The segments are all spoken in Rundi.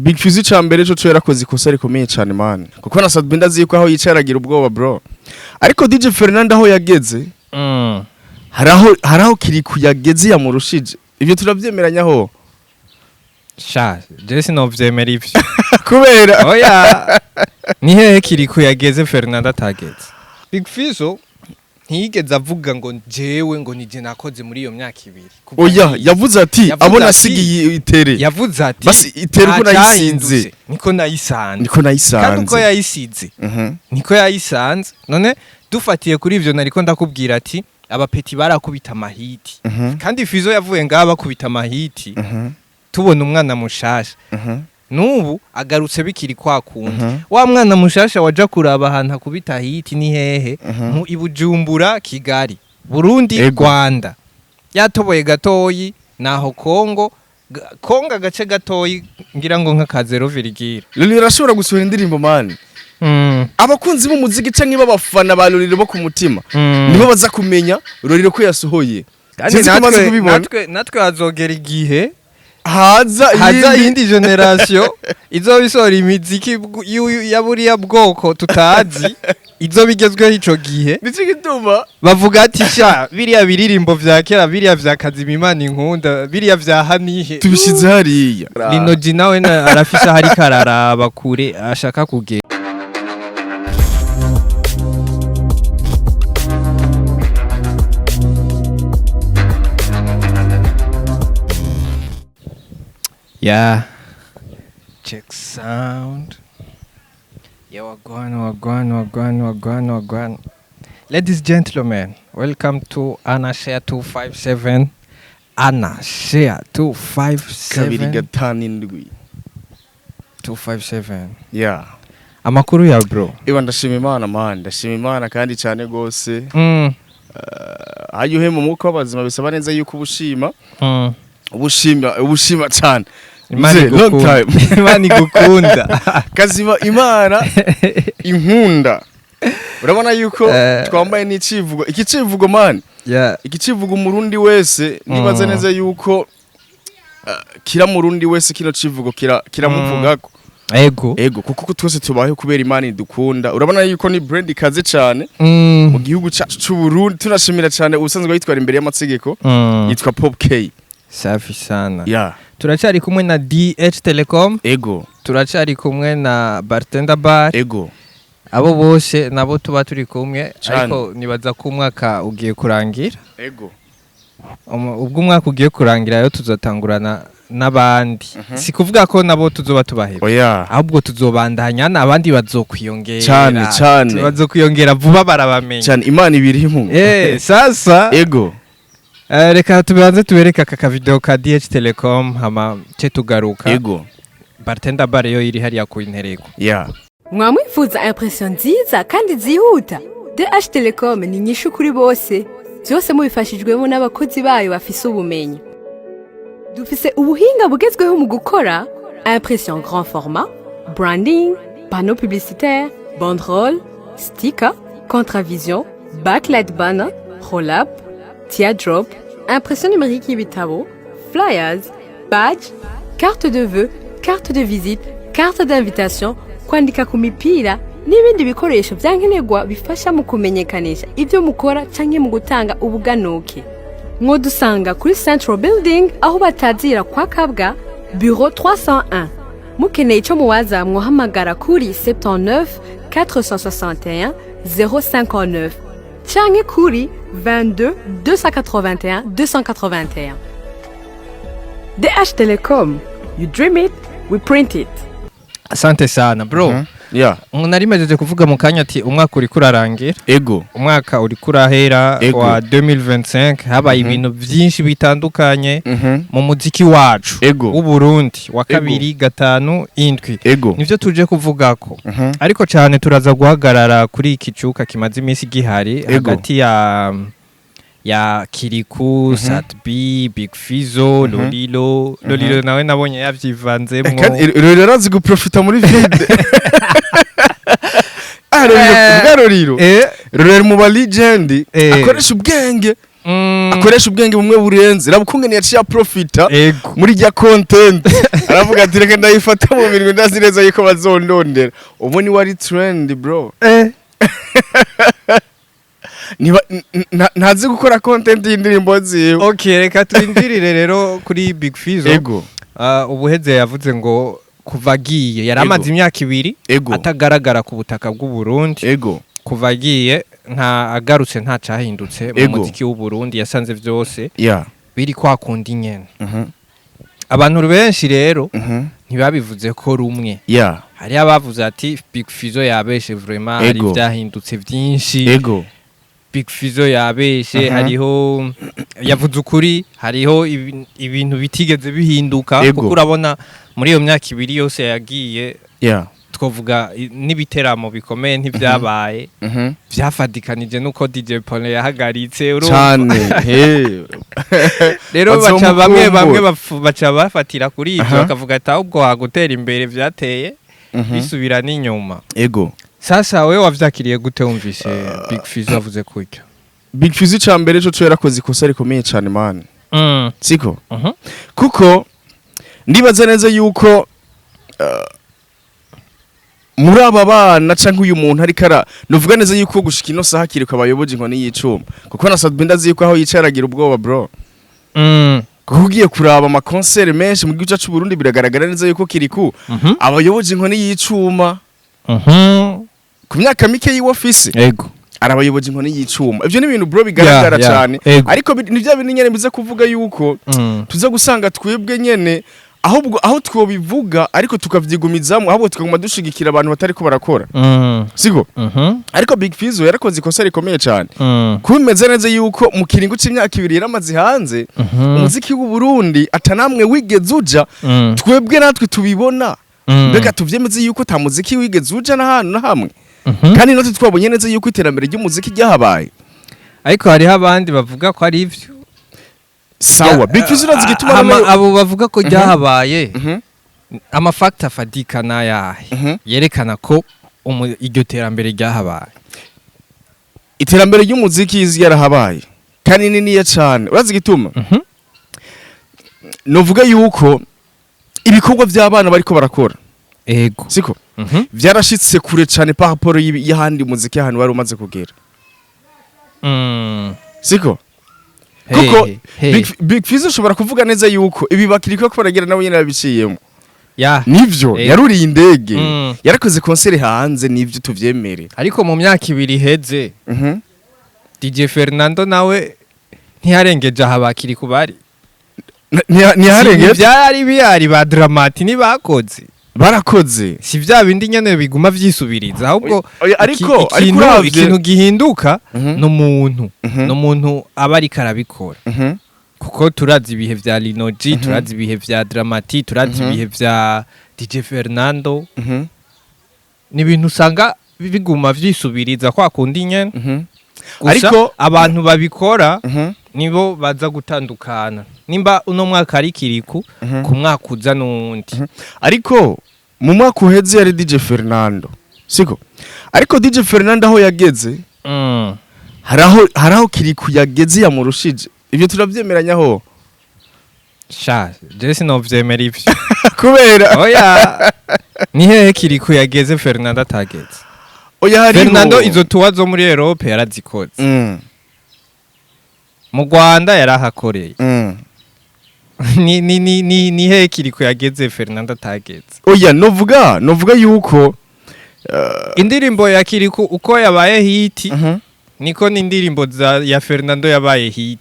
Big Fizzo ca mbere cyo yarakoze ikosa rikomeye cyane, man, kuko na Sat-B ndazi yuko aho yicara agira ubwoba, bro. Ariko DJ Fernando aho yageze, haraho Kiriku yageze yamurushije. Ibyo turabyemeranyaho? Sha, je sinovyemera ivyo. Kubera? Oya, ni hehe Kiriku yageze Fernando atageze? Big Fizzo ntiyigeze avuga ngo jewe ngo nije nakoze muri iyo myaka 2. Kuva Oya, yavuze ati Yavuze abo ati- nasigiye itere. Yavuze ati Basi itere uko "Nta nayisinze." cyahindutse, niko nayisanze. Niko Kandi uko nayisanze. yayisize niko yayisanze. None dufatiye kuri ivyo, nariko ndakubwira ati abapeti barakubita amahiti, kandi Fizzo yavuye ngaha bakubita amahiti, tubona umwana mushasha. N'ubu agarutse bikiri kwa kundi. Wa mwana mushasha waja kuraba ahantu akubita hit ni hehe? Mu Ibujumbura, Kigali, Burundi, Rwanda yatoboye gatoyi, naho Kongo Kongo agace gatoyi, ngira ngo nka zéro virgule. Lolilo arashobora gusohora indirimbo, man. Abakunzi b'umuziki canke b'abafana ba Lolilo bo ku mutima nibo baza kumenya Lolilo ko yasohoye. Kandi Sinzi ko umaze natwe kubibona. natwe hazogera igihe haza haza iyindi. Iyindi génération izoba isohora imiziki ya buriya bwoko tutazi, izoba igezweho ico gihe. Nico gituma Bavuga ati sha, biriya biririmbo vya kera, biriya vya Kazima Imana inkunda, biriya vya hanihe. Tubishize hariya. Lino G nawe arafise aho ariko araraba kure ashaka kugera. Yeah. Check sound. Yeah, wagwan, wagwan, wagwan, wagwan, wagwan. Ladies, gentlemen, welcome to Anna Share 257. Anna Share 2 257. 57. 257. Yeah. Amakuru ya, bro? Iba ndashima Imana, man, ndashima Imana kandi cyane gose. Ayo uhema umwuka w'abazima bisaba neza yuko ubushima, ubushima, ubushima cyane. Imana Mzee, long igukunda. time. Imana igukunda. Kazima Imana inkunda. Urabona yuko twambaye n'icivugo, iki civugo, man, iki civugo umurundi wese nibaza neza yuko kira murundi wese kino civugo kira kiramuvugako. Ego, kuko twese tubayeho kubera Imana idukunda. Urabona yuko ni brand ikaze cyane mu gihugu cyacu c'u Burundi. Turashimira cyane ubusanzwe yitwara imbere y'amategeko, yitwa Pop K. Safi sana. Yeah. Turacari kumwe na DH Telecom, turacari kumwe na Bartender Bar. Abo bose nabo tuba turi kumwe. Cane. Ariko nibaza ko umwaka ugiye kurangira. Ubwo umwaka ugiye kurangira rero tuzatangurana n'abandi. Si kuvuga ko nabo tuzoba tubaheba, Oya. ahubwo tuzobandanya n'abandi bazokwiyongera. Cane, cane. Bazokwiyongera vuba, barabamenya. Cyane, Imana ibirimo. Sasa reka tubanze tubereke aka kavideo ka DH Telecom, hama ce tugaruka. Bartender Bar yo iri hariya ku Intereko. Mwamwifuza impression nziza kandi zihuta? DH Telecom ni nyishu kuri bose, byose mubifashijwemo n'abakozi bayo bafise ubumenyi. Dufise ubuhinga bugezweho mu gukora impression grand format, branding, panneau publicitaire, banderole, sticker, contravision, backlight banner, roll-up, teardrop, impression numérique y'ibitabo, flyers, badge, carte de vœux, carte de visite, carte d'invitation, kwandika ku mipira n'ibindi bikoresho byankenerwa bifasha mu kumenyekanisha ibyo mukora canke mu gutanga ubuganuke. Mwodusanga kuri Central Building, aho batazira kwa Kabwa, bureau 301. Mukeneye ico muwaza, mwohamagara kuri 79 461 059 canke kuri 22 281 281. DH Telecom, you dream it, we print it. Asante sana, bro. Yeah. Nari mejeje kuvuga mu kanya ati umwaka uriko urarangira, umwaka uriko urahera wa 2025. Habaye ibintu byinshi bitandukanye mu muziki wacu w'u Burundi wa 257. Nivyo tuje kuvugako, ariko cyane turaza guhagarara kuri iki cuka kimaze iminsi gihari hagati ya Kiriku, Sat-B, Big Fizzo, Lolilo. Lolilo nawe nabonye yavyivanzemwo. Kandi rero arazi guprofita muri vide. Ah, Lolilo, bwa Lolilo. Lolilo mu ba legend akoresha ubwenge. Akoresha ubwenge bumwe burenze. Raba ukungene yaciye aprofita muri rya content, aravuga ati: "Reka ndayifata mu mirwi, ndazi neza yuko bazondondera." Ubu ni wari trend, bro. Niba ntazi gukora content y'indirimbo ziwe. Okay, reka turindirire rero kuri Big Fizzo. Ubuheze yavuze ngo kuva agiye, yari amaze imyaka 2 atagaragara ku butaka bw'u Burundi. Kuva agiye nta agarutse, nta cahindutse mu muziki w'u Burundi, yasanze vyose biri kwa kundi nyene. Abantu benshi rero ntibabivuze ko rumwe. Hari abavuze ati: "Big Fizzo yabeshe vraiment, hari ivyahindutse vyinshi." "Big Fizzo yabeshe, hariho yavuze ukuri, hariho ibintu bitigeze bihinduka." Kuko urabona muri iyo myaka 2 yose yagiye, twavuga n'ibiteramo bikomeye ntivyabaye, vyafadikanije nuko DJ Paul yahagaritse, urumva? Cane he. Rero baca bamwe bamwe Bazomukumbura. baca bafatira kuri ivyo, bakavuga ati ahubwo wagutera imbere vyateye bisubira n'inyuma. Sasa wewe wavyakiriye gute wumvise Big Fizzo avuze kuryo? Big Fizzo, ica mbere co yarakoze ikosa rikomeye cane, man, siko? Kuko ndibaza neza yuko muri aba bana canke uyu muntu ariko ara nuvuga neza yuko gushika ino saha kiriko abayoboje inkoni y'icuma, kuko na Sadbi ndazi yuko aho yicara aragira ubwoba, bro. Kuko ugiye kuraba ama concert menshi mu gihugu cyacu c'u Burundi, biragaragara neza yuko Kiriku abayoboje inkoni y'icuma ku myaka mike yiwe afise. Arabayoboje inkoni y'icuma. Ivyo ni ibintu, bro, bigaragara cane. Ariko ni bya bintu nyene biza kuvuga yuko tuza gusanga twebwe nyene ahubwo aho twobivuga, ariko tukavyigumizamwo, ahubwo tukaguma dushigikira abantu batariko barakora, siko? Ariko Big Fizzo yarakoze ikosa rikomeye cane, kuba bimeze neza yuko mu kiringo c'imyaka 2 yaramaze hanze, umuziki w'u Burundi atanamwe wigeze uja. Twebwe natwe tubibona, mbega tuvyemeze yuko ta muziki wigeze uja n'ahantu na hamwe? Kandi natwe twabonye neza yuko iterambere ry'umuziki ryahabaye. Ariko hariho abandi bavuga ko ari ivyo. Sawa, Big Fizzo urazi igituma Hama nawe- abo bavuga ko ryahabaye, ama facts afadika n'ayahe yerekana ko iryo terambere ryahabaye? Iterambere ry'umuziki izi yarahabaye kandi niniya cane. Urazi igituma? Novuga yuko ibikorwa by'abana bariko barakora, siko, vyarashitse kure cane par rapport y'ahandi muziki ahantu wari umaze kugera, siko? Kuko Hey, hey. Big Fizzo ushobora kuvuga neza yuko ibi bakiriko ko baragira nabo nyene babiciyemo. Nivyo, yaruriye indege, yarakoze concert hanze, nivyo, tuvyemere. Ariko mu myaka 2 iheze, DJ Fernando nawe ntiyarengeje aha bakiri kubari. Ntiharengeye. Byari bihari, ba Dramati ntibakoze? Barakoze. Si vya bindi nyene biguma vyisubiriza, ahubwo Oya, ariko ariko ikintu gihinduka n'umuntu n'umuntu aba ariko arabikora, kuko turazi ibihe vya Linoji, turazi ibihe vya Dramati, turazi ibihe vya DJ Fernando. Ni ibintu usanga biguma vyisubiriza kwa kundi nyene, gusa abantu babikora nibo baza gutandukana, nimba uno mwaka ari Kiriku, ku mwaka uza n'uwundi. Ariko mu mwaka uheze yari DJ Fernando, siko? Ariko DJ Fernando aho yageze, haraho Kiriku yageze yamurushije. Ibyo turavyemeranyaho? Sha, je sinovyemera ivyo. Kubera? Oya, ni hehe Kiriku yageze Fernando atageze? Oya, hariho. Fernando izo tour zo muri Europe yarazikoze, mu Rwanda yarahakoreye. Ni hehe Kiriku yageze Fernando atageze? Oya, novuga yuko Indirimbo ya Kiriku uko yabaye hit, niko n'indirimbo ya Fernando yabaye hit.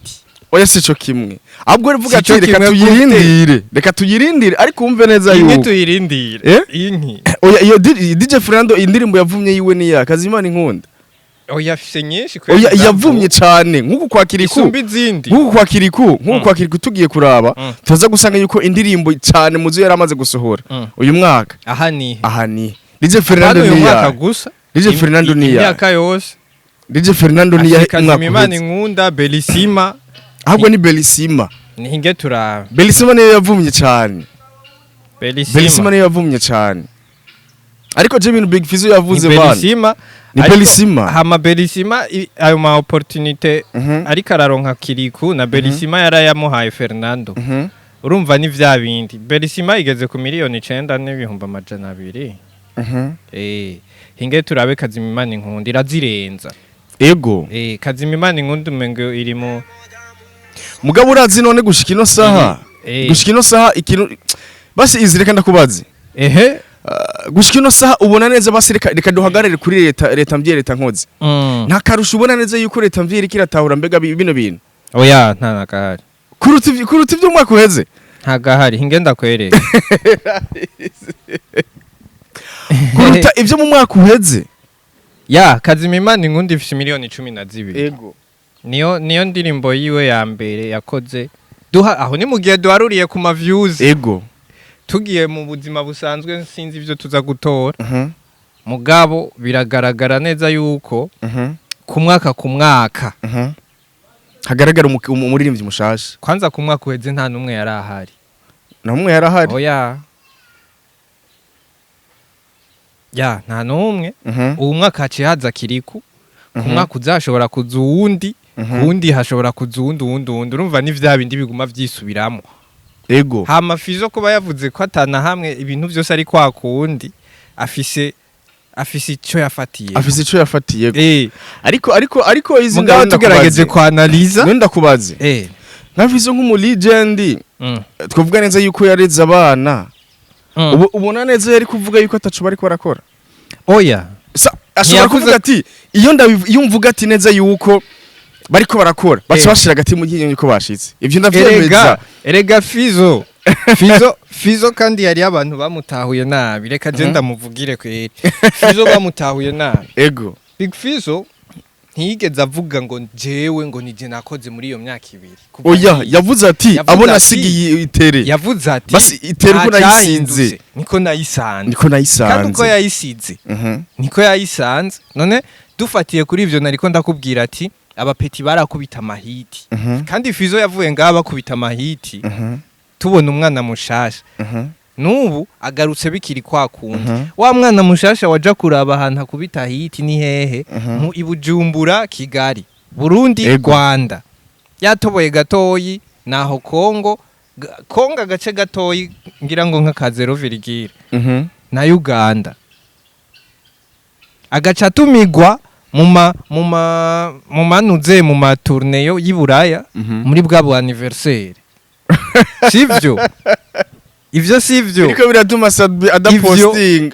Oya, sico kimwe, ahubwo rivuga Sico ati reka kimwe. tuyirindire, reka tuyirindire, ariko wumve neza Inki yuko tuyirindire? Eh? Inki? Oya, iyo DJ Fernando indirimbo yavumye yiwe ni ya Kazimana Inkunda. Oya, afise nyinshi. Oya, yavumye cane nk'uku kwa Kiriku. Isumba izindi. Nk'uku kwa Kiriku, nk'uku kwa Kiriku tugiye kuraba, tuza gusanga yuko indirimbo cane muzo yari amaze gusohora uyu mwaka, Aha ni aha ni DJ Fernando uyu ni mwaka ya gusa. DJ Fernando ni ya Imyaka yose. DJ Fernando ni ya Afise umwaka Kazimimana uheze. Inkunda, Belisima. Ahubwo ni Belisima. Nihinge turaba. Belisima niyo yavumye cane. Belisima Belisima. niyo yavumye cane, ariko je ibintu Big Fizzo yavuze Ni bana Belisima. Ni Ariko Belisima. Hama Belisima ayo ma opportunité ariko araronka Kiriku na Belisima yarayamuhaye Fernando. Urumva ni vya bindi, Belisima igeze ku 9,200,000. Hinge turabe Kazimimana Inkunda irazirenza. Kazimimana Inkunda umengo iri mu Mugabo urazi none gushika ino saha, gushika ino saha, ikintu basi izi, reka ndakubaze. Gushika ino saha ubona neza, basi reka duhagarare kuri leta, leta mvye, leta nkozi. Nta karusho ubona neza yuko leta mvye iriko iratahura mbega bino bintu? Oya, nta nagahari. Kuruta ivy'umwaka uheze? Ntagahari, hinge ndakwereka. Kuruta ivyo mu mwaka uheze? Ya, Kazimimana Inkunda ifise 12,000,000. Niyo ndirimbo yiwe ya mbere yakoze. Duha aho ni mu gihe duharuriye ku ma views. Tugiye mu buzima busanzwe, sinzi ivyo tuza gutora. Mugabo biragaragara neza yuko ku mwaka ku mwaka Hagaragara umuririmbyi mushasha. Kwanza ku mwaka uheze nta n'umwe yari ahari. Namwe yarahari. Oya ya, nta n'umwe. Uwu mwaka haciye haza Kiriku, ku mwaka uzashobora kuza uwundi, kuwundi hashobora kuza uwundi, uwundi, uwundi. Urumva ni vya bindi biguma vyisubiramo. Hama Fizo kuba yavuze ko atana hamwe ibintu vyose ari kwa kundi, afise ico yafatiye. Afise ico yafatiye. Ariko izi Mugabo ndabona tugerageje kwanaliza. None ndakubaze, nka Fizo nk'umu legend, twavuga neza yuko yareze abana, ubu ubona neza yari kuvuga yuko ataco bariko barakora? Oya. Ashobora Ntiyavuze- kuvuga ati iyo mvuga ati neza yuko bariko barakora, baca bashira agati mu ryinyo yuko bashitse ivyo. Erega Ndavyemeza. Erega Fizo kandi yari abantu bamutahuye nabi. Reka je ndamuvugire kweri, Fizo bamutahuye nabi. Big Fizo ntiyigeze avuga ngo jewe ngo nije nakoze muri iyo myaka 2. Kuva Oya, nkiga. yavuze ati Yavuze abona ati- asigiye itere. Yavuze ati Basi itere uko "Nta nayisinze." cyahindutse, niko nayisanze. Niko Kandi uko nayisanze. yayisize niko yayisanze. None dufatiye kuri ivyo nariko ndakubwira ati abapeti barakubita amahiti, kandi Fizo yavuye ngaha bakubita amahiti, tubona umwana mushasha. N'ubu agarutse bikiri kwa kundi. Wa mwana mushasha waja kuraba ahantu akubita hit ni hehe? Mu Ibujumbura, Kigali, Burundi, Rwanda yatoboye gatoyi, naho Kongo, Kongo agace gatoyi ngira ngo nka zéro virgule na Uganda, agaca atumigwa mu manuze mu ma tournées yo y'i Buraya muri bwa bu anniversaire. Sivyo ivyo? Sivyo? Biriko biratuma Sadbi adaposting.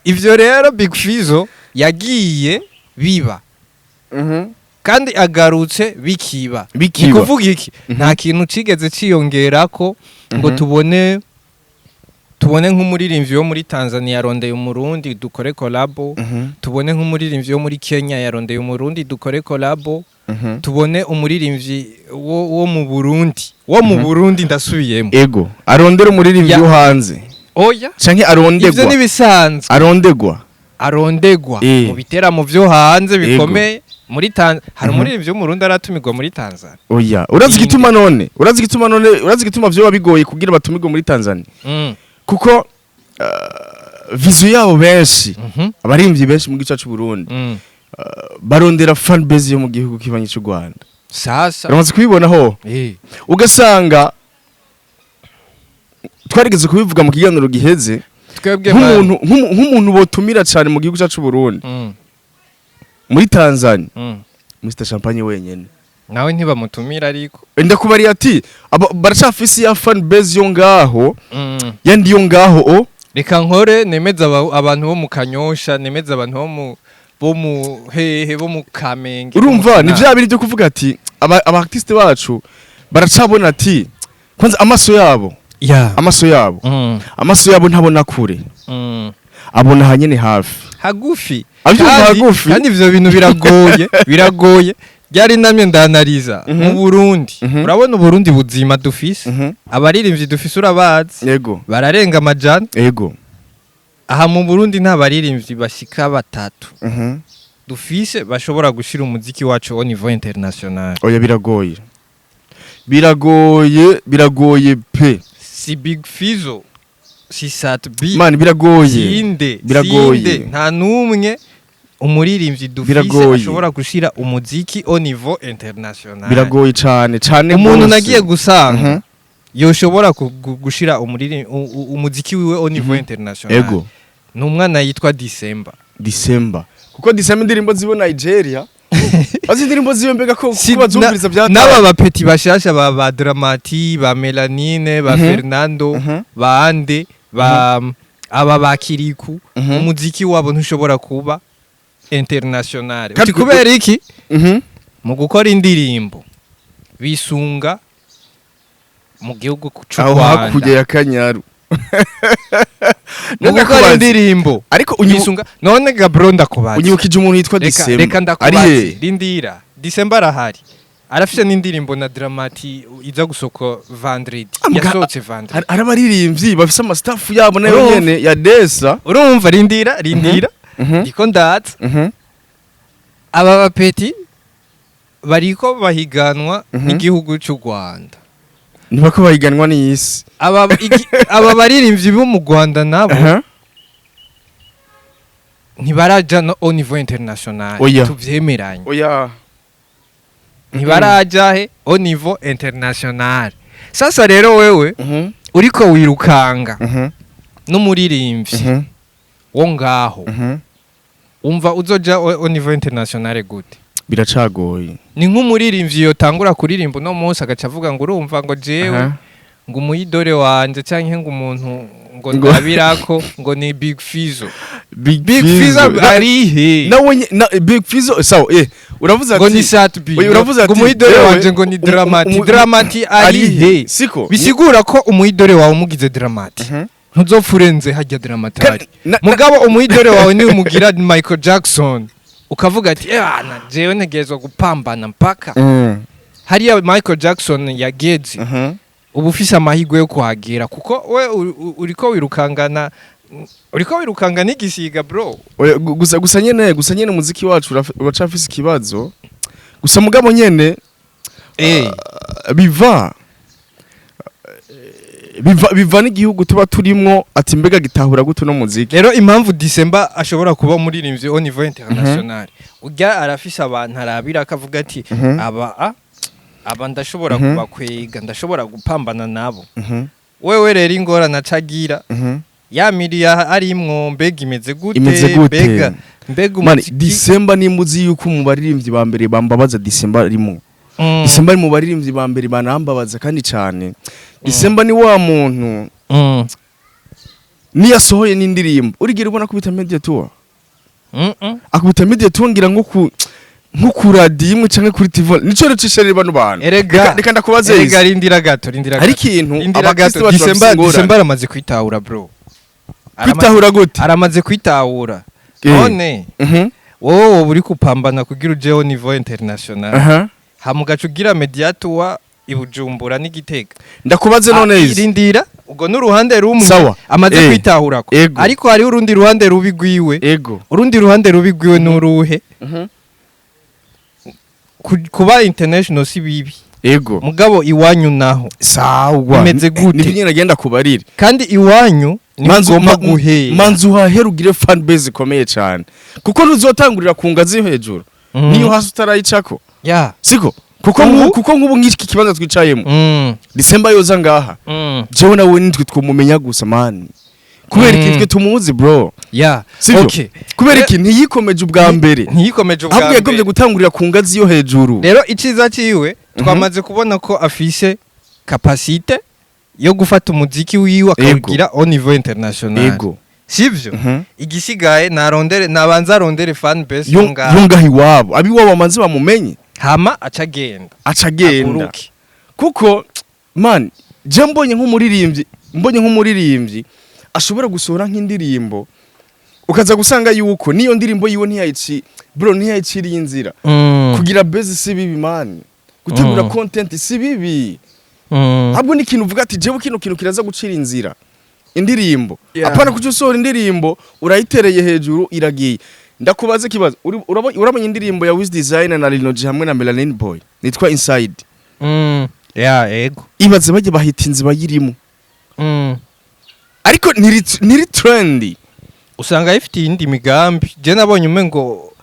Ivyo rero Big Fizo yagiye biba, kandi agarutse bikiba. Bikiba. Ni kuvuga iki? Nta kintu cigeze ciyongerako ngo tubone nk'umuririmbyi wo muri Tanzania yarondeye Umurundi dukore collabo, tubone nk'umuririmbyi wo muri Kenya yarondeye Umurundi dukore collabo, tubone umuririmbyi wo mu Burundi, wo mu Burundi, ndasubiyemo. Ego, arondera umuririmbyi wo hanze Oya. canke Ivyo arondegwa? nibisanzwe. Arondegwa. Arondegwa mu biteramo vyo hanze bikomeye. Muri hari umuririmbyi w'Umurundi aratumirwa muri Tanzania? Oya, urazi Inde. igituma none? Urazi igituma none? Urazi igituma vyoba bigoye kugira batumirwe muri Tanzania? Kuko vision yabo benshi, abaririmbyi benshi mu gice cy'u Burundi, barondera fan base yo mu gihugu kibanyi cy'u Rwanda. Sasa. Uramaze kubibona ho? Ugasanga twarigeze kubivuga mu kiganiro giheze, Twebwe nk'umuntu botumira cyane mu gihugu cyacu Burundi muri Tanzania, Mr Champagne wenyene. Nawe ntibamutumira ariko. Ndakubariye ati baracafise ya fan base yo ngaho, yandi yo ngaho o. Reka nkore nemeza abantu bo mu Kanyosha, nemeza abantu bo mu hehe, bo mu Kamenge, bo mu Urumva ni Kinama. vya biri byo kuvuga ati aba artiste bacu baracabona ati kwanza amaso yabo, amaso yabo, amaso yabo ntabona kure, abona hanyene hafi. Hagufi. Avyumva. Hagufi. Kandi ivyo bintu biragoye, biragoye. Byari namye ndanariza mu Burundi. Urabona Uburundi buzima dufise, abaririmbyi dufise urabazi, bararenga amajana. Aha mu Burundi nta baririmbyi bashika batatu dufise bashobora gushira umuziki wacu au niveau international. Oya, biragoye, biragoye, biragoye pe. Si Big Fizo, si Sat B, Man, biragoye. sinde. Biragoye. Sinde, nta numwe. Umuririmbyi dufise Biragoye. ashobora gushira umuziki au niveau international. Biragoye cane cane Umuntu gose. nagiye gusanga yoshobora gushira umuziki wiwe au niveau international ni umwana yitwa December. December, kuko December indirimbo ziwe Nigeria bazi indirimbo ziwe, mbega ko Si- kuko bazumviriza byataye. N'aba bapeti bashasha ba Dramati, ba Melanine, ba Fernando, ba Ande, ba aba ba Kiriku, umuziki wabo ntushobora kuba international. Kandi Uti kubera iki? Mu gukora indirimbo bisunga mu gihugu c'u Aho Rwanda. hakurya ya Kanyaru. Mu None gukora ndakubaza, indirimbo ariko bisunga. None Gabro, ndakubaza. Unyibukije umuntu yitwa Reka December. reka Ari ndakubaze. he? Rindira, December arahari, arafise n'indirimbo na Dramati iza gusohoka vendredi. Yasohotse vendredi. Hari abaririmbyi bafise ama staff yabo nayo Urumva? nyene ya Desa. Urumva, rindira, rindira, ndiko ndaza. Aba bapeti bariko bahiganwa n'igihugu c'u Rwanda. Ntibako bahiganwa n'isi. Aba baririmbyi bo mu Rwanda nabo ntibaraja no au niveau international. Oya. Tuvyemeranye? Oya. Ntibaraja he? Au niveau international. Sasa rero wewe uriko wirukanga n'umuririmbyi wo ngaho, umva uzoja au niveau international gute? Biracagoye. Ni nk'umuririmbyi yotangura kuririmba uno munsi agaca avuga ngo urumva ngo jewe ngo umuyidore wanje canke ngo umuntu ngo ndabirako ngo ni Big Fizzo. Big Big Fizzo arihe? Nawe Big Fizzo, sawa, uravuze Ngo ati ni Sat-B. Oya, uravuze Ngo ati umuyidore jewe wanje ngo ni Dramati. Dramati arihe? Siko Bisigura ko umuyidore wawe umugize Dramati, ntuzopfa urenze hajya Dramati ari. Kandi Mugabo umuyidore wawe niwe umugira Michael Jackson, ukavuga ati "Ebana, jewe ntegerezwa gupambana mpaka hariya Michael Jackson yageze." Uba ufise amahirwe yo kuhagera kuko we uriko wirukangana, uriko wirukanga n'igisiga, bro. Oya, gusa nyene umuziki wacu uracafise ikibazo gusa, mugabo nyene biva n'igihugu tuba turimwo, ati mbega gitahura gute no muziki. Rero impamvu December ashobora kuba umuririmbyi au niveau international, urya arafise abantu arabira akavuga ati aba aba ndashobora kubakwega, ndashobora gupambana nabo. Wewe rero ingorane acagira ya miriya arimwo, mbega imeze gute? Imeze gute? Mbega Mani, umuziki December nimba uzi yuko mu baririmbyi ba mbere bambabaza December arimo. December ari mu baririmbyi ba mbere banambabaza kandi cyane. December ni wa muntu niyo asohoye n'indirimbo urigera ubona akubita media tour. Akubita media tour ngira nko ku radio imwe canke kuri TV, nico rero cisherera bano bantu. Erega Reka ndakubaze erega izi. Rindira gato, rindira Hari gato. ikintu Rindira abakristo gato. bacu bafise December ingorane. December aramaze kwitahura, bro. Kwitahura gute? Aramaze kwitahura. None wowe woba uri kupambana kugira uje au niveau international, hama ugaca ugira media tour i Bujumbura n'Igitega. Ndakubaze none izi. Rindira, ubwo n'uruhande rumwe Sawa. amaze kwitahurako. Ariko hariho urundi ruhande rubi rwiwe. Urundi ruhande rubi rwiwe n'uruhe? Kuba international si bibi, mugabo iwanyu naho Sawa. bimeze gute? Nibyo nyine nagenda kubarira. Kandi iwanyu niho Manzu ugomba guhera. Manzu uhahera ugire fan base ikomeye cyane, kuko ntuzotangurira ku ngazi yo hejuru niyo hasi utarayicako. Siko kuko kuko nk'ubu nk'iki kibanza twicayemo, December yoza ngaha, jewe nawe nitwe twumumenya gusa, man. Kubera iki? Twe tumuzi, bro. Sivyo? Okay. Kubera iki ntiyikomeje ubwa mbere? Ntiyikomeje ubwa Ahubwo yagombye mbere. gutangurira ku ngazi yo hejuru. Rero iciza ciwe, twamaze kubona ko afise capacité yo gufata umuziki wiwe akawugira au niveau international. Sivyo? Igisigaye narondere, nabanza arondere fan base yo ngaha. Yo ngaha iwabo, abiwabo bamanze bamumenye. Hama aca agenda. Aca agenda. Aguruke. Kuko man, je mbonye nk'umuririmbyi ashobora gusohora nk'indirimbo, ukaza gusanga yuko niyo ndirimbo yiwe ntiyayici, bro, ntiyayiciriye inzira. Kugira base si bibi, man, gutegura content si bibi. Ahubwo ni ikintu uvuga ati jewe kino kintu kiraza gucira inzira indirimbo. Apana kuca usohora indirimbo urayitereye hejuru iragiye. Ndakubaza ikibazo. Urabonye indirimbo ya Wiz Designer na Lino G hamwe na Melanin Boy nitwa Inside? Yeah, ego. Ibaze bajye bahita inzu bayirimo, ariko ntiri trendy. Usanga ifite iyindi migambi. Je nabonye umengo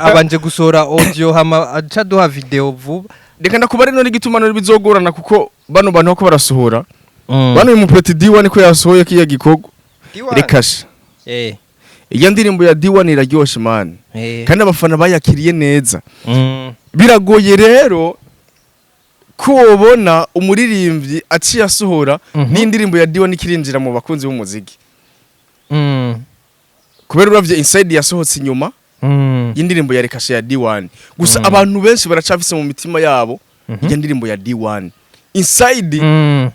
Abanje gusohora audio, hama aca duha video vuba. Reka ndakubare none igituma none bizogorana, kuko bano bantu bako barasohora, bano uyu mupeti D1 ko yasohoye kiya gikorwa reka sha. Iyo ndirimbo ya D1 iraryoshe, man. Kandi abafana bayakiriye neza. Biragoye rero ko wobona umuririmbyi aciye asohora n'indirimbo ya D1 ikirinjira mu bakunzi b'umuziki, kubera uravye Inside yasohotse inyuma y'indirimbo ya Rekashe ya D1. Gusa abantu benshi baracafise mu mitima yabo iyo ndirimbo ya D1 Inside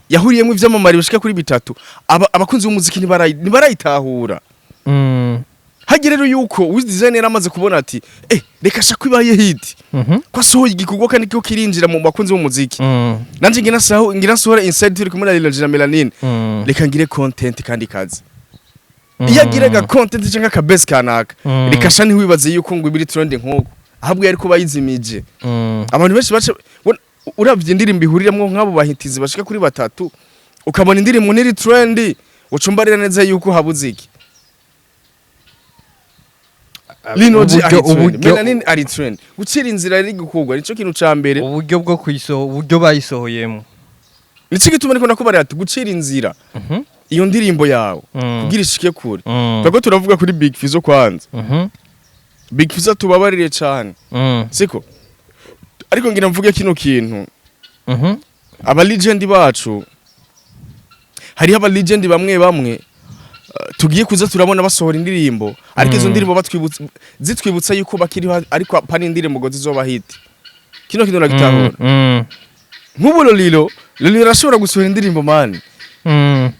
yahuriyemo ivyamamare bishika kuri bitatu. Abakunzi b'umuziki ntibarayitahura. Hagira rero yuko Wiz Design yaramaze kubona ati reka shaka ibaye hit, ko asohoye igikorwa kandi ko kirinjira mu bakunzi b'umuziki, nanje ngira saho ngira nsohora Inside turi kumwe na Lil G na Melanin. Reka ngire content kandi kazi. Iyo agiraga content cyangwa akabesi kanaka, reka sha, ntiwibaze yuko ngo ibiri trend nk'uko, ahubwo yari kuba yizimije. Abantu benshi bace uravye indirimbo ihuriramwo nk'abo bahitizi bashika kuri batatu, ukabona indirimbo niri trend, ucumbarira neza yuko habuze iki. Lino G ari trend, Melanin ari trend. Gucira inzira riri gukorwa nico kintu ca mbere. Uburyo bwo kuyisoho, uburyo bayisohoyemo. Nico gituma niko nakubarira ati gucira inzira iyo ndirimbo yawe kugira ishike kure. Twebwe turavuga kuri Big Fizzo kwanza. Big Fizzo, tubabarire cane, siko? Ariko ngira mvuge kino kintu. Aba legend bacu, hariho aba legend bamwe bamwe tugiye kuza turabona basohora indirimbo, ariko izo ndirimbo batwibutsa, zitwibutsa yuko bakiriho, ariko pana indirimbo ngo zizoba hit. Kino kintu nagitahura. Nk'ubu Lolilo, Lolilo arashobora gusohora indirimbo, man.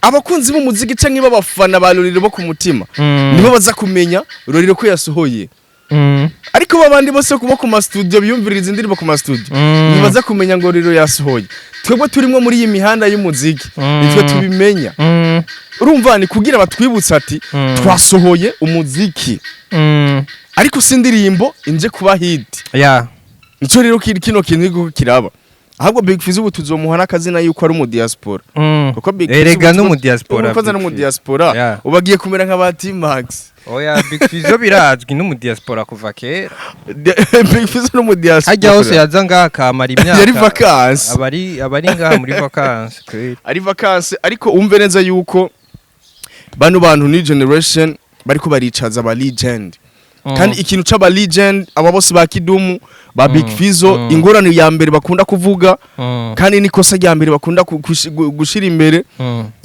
Abakunzi b'umuziki canke b'abafana ba Lolilo bo ku mutima nibo baza kumenya Lolilo ko yasohoye, ariko babandi bose kuba ku ma studio biyumviririza indirimbo ku ma studio ntibaza kumenya ngo Lolilo yasohoye. Twebwe turimwo muri iyi mihanda y'umuziki nitwe tubimenya. Urumva, ni kugira batwibutsa ati twasohoye umuziki, ariko si indirimbo inje kuba hit. Nico rero kino kintu kiriko kiraba. Ahubwo Big Fizzo ubu tuzomuha n'akazina yuko ari umu diaspora, kuko Big Fizzo Erega ubu no mu diaspora. ubu koza no Big mu Fizzo. diaspora. Ubu agiye kumera nka ba T-Max. Oya, Big Fizzo birazwi no mu diaspora kuva kera. Big Fizzo no mu diaspora. Hajya hose yaza ngaha akamara imyaka. Yari vacances. Abari ngaha muri vacances kweli. Ari vacances, ariko umve neza yuko bano bantu new generation bariko baricaza aba legend. Kandi ikintu c'aba legend aba bose, ba Kidumu, ba Big Fizzo, ingorane ya mbere bakunda kuvuga kandi n'ikosa rya mbere bakunda gushira imbere,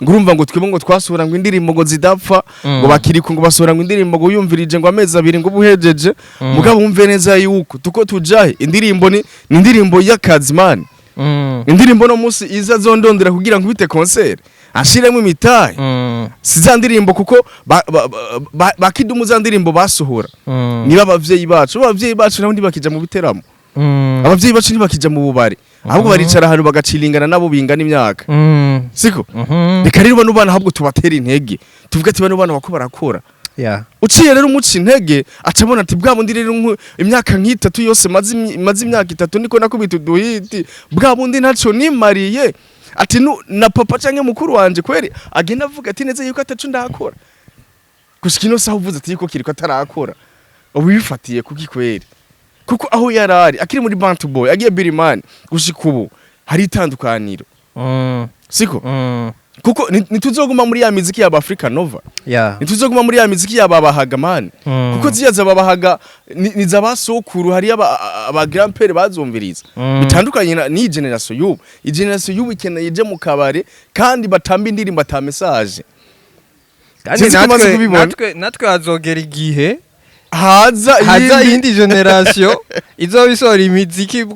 ngo urumva ngo twebwe ngo twasohora ngo indirimbo ngo zidapfa, ngo bakiriku ngo basohora ngo indirimbo ngo yumvirije ngo amezi 2 ngo buhejeje. Mugabo wumve neza yuko tuko tujahe indirimbo ni indirimbo y'akazi, man. Indirimbo no munsi iza zondondera kugira ngo bite concert ashiremo imitahe, si za ndirimbo, kuko ba Kidumu za ndirimbo basohora, niba abavyeyi bacu nabo ntibakija mu biteramo, abavyeyi bacu ntibakija mu bubari, ahubwo baricara ahantu bagacilingana nabo bingana imyaka, siko? Reka rero bano bana ahubwo tubatera intege, tuvuge ati bano bana bako barakora. Uciye rero umuca intege, aca abona ati bwa bundi rero imyaka nk'itatu yose maze imyaka 3 niko nakubita uduhiti, bwa bundi ntaco nimariye, ati na papa canke mukuru wanje kweri agenda avuga ati neza yuko ataco ndakora gushika ino saha. Uvuze ati yuko kiriko atarakora, ubu bifatiye kuki kweri? Kuko aho yarari akiri muri Bantu Boy agiye Birimani gushika ubu hari itandukaniro, siko? Kuko ntituzoguma muri ya miziki ya Africa Nova, ntituzoguma muri ya miziki ya babahaga, man. Kuko ziya zababahaga ni zabasokuru, hari aba grand père bazumviriza. Bitandukanye n'iyi generation y'ubu. Iyi generation y'ubu ikeneye ije mu kabare kandi batamba indirimbo ata message. Kandi Sinzi ko umaze natwe kubibona. natwe hazogera igihe haza haza iyindi iyindi generation izoba isohora imiziki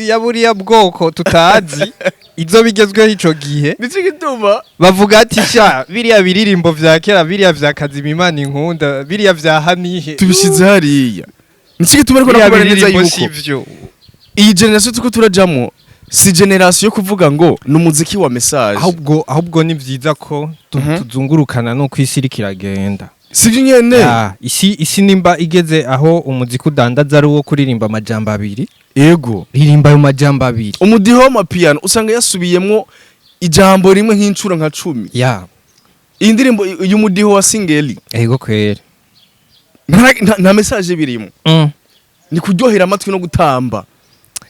ya buriya bwoko tutazi, izoba igezweho ico gihe. Nico gituma bavuga ati sha, biriya biririmbo vya kera, biriya vya Kazimimana inkunda, biriya vya Hanihe, tubishize hariya. Nico gituma ariko biriya nakubara neza biririmbo yuko sivyo. iyi generation turiko turajamwo si generation yo kuvuga ngo ni umuziki wa message. Ahubwo ni vyiza ko tuzungurukana nuko isi iriko iragenda. Sivyo nyene? Ya, isi nimba igeze aho umuziki udandaza ari uwo kuririmba amajambo abiri, ririmba ayo majambo abiri. Umudiho w'amapiyano usanga yasubiyemwo ijambo rimwe nk'incuro nka 10. Iyi ndirimbo, uyu mudiho wa singeli, Ego kweri. nta message birimo. Ni kuryohera amatwi no gutamba.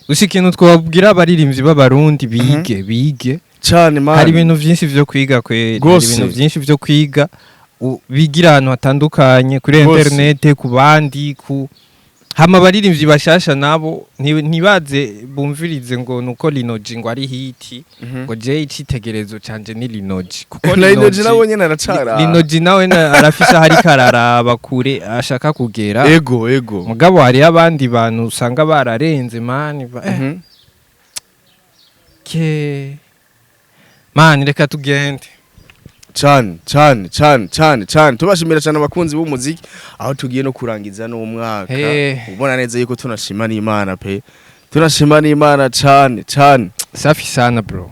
Gusa ikintu twabwira abaririmbyi b'Abarundi, bige, bige. Cane, man. Hari ibintu vyinshi vyo kwiga kwe, hari ibintu vyinshi vyo kwiga, bigira ahantu hatandukanye kuri internet, ku bandi, ku hama abaririmbyi bashasha nabo ntibaze bumvirize ngo nuko Lino G ngo ari hit, ngo je icitegerezo canje ni Lino G, kuko Na Lino G nawe nyene aracara. Lino G nawe arafise aho ariko araraba kure ashaka kugera. Ego ego. Mugabo hariyo abandi bantu usanga bararenze, man, ke man, reka tugende. Cane cane cane cane cane, tubashimira cyane abakunzi b'umuziki, aho tugiye no kurangiza n'umwaka. Ubona neza yuko tunashima n'Imana pe, tunashima n'Imana cane cane. Safi sana, bro.